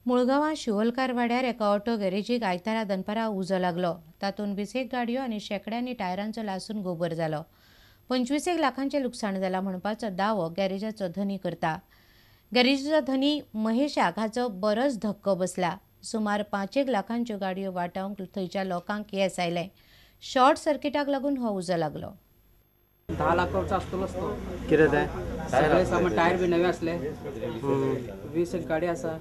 मुळगांवां शिवोलकार वाड्यार एका ऑटो गॅरेजीक आयतारा दनपारां उजो लागलो. तातूंत 20 गाडयो आनी शेंकड्यांनी टायरांचो लासून गोबर जालो. 25 लाखांचें लुकसाण जालां म्हणपाचो दावो गॅरेजाचो धनी करता. गॅरेजीचो धनी महेशाक हाचो बरोच धक्को बसला. सुमार 5 लाखांच्यो गाडयो वाटावंक थंयच्या लोकांक येस आयलें. शॉर्ट सर्किटाक लागून हो उजो लागलो. 10 लाखाचो आसतलोच तो. कितें तें? सगळे सामान टायर बी नवे आसले. 20 गाडी आसा.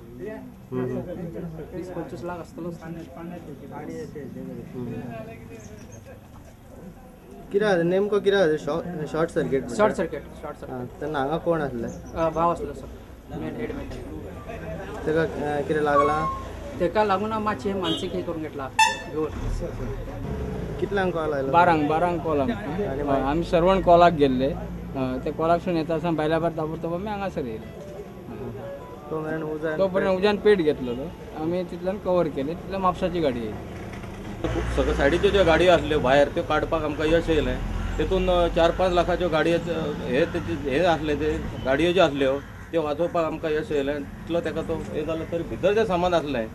20-25 लाख आसतलोच. कितें नेमको कितें? Short circuit. Short circuit. Short circuit. तेन्ना हांगा कोण आसले? भाव आसलो सर, मेन हेड मेन. ताका कितें लागलां? ताका लागून मातशें मानसीक हें करून घेतला घेवन. कितल्यांक कॉल आयलो? 12 कॉल आमकां. आमी सर्वण कॉलाक गेल्ले. ते कॉलाकसून येता आसतना भायल्या भायर ताबडतोब आमी हांगासर येयले. तो पर्यंत उज्यान पेट घेतलेलो. आमी तितल्यान कवर केले. तितल्यान म्हापसाची गाडी येयली. खूब सगळे सायडीच्यो ज्यो गाडयो आसल्यो भायर त्यो काडपाक आमकां यश येयलें. तेतून 4-5 लाखाच्यो गाडयो हे तेचे हे आसले ते गाडयो ज्यो आसल्यो त्यो वाचोवपाक आमकां यश येयलें. तितलो तेका तो हे जालो तरी भितर जें सामान आसलें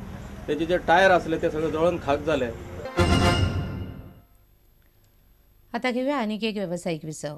तेजे जे टायर आसले ते सगळे जळोन खाक जाले. आता घेऊया आणखी एक व्यावसायिक विसव.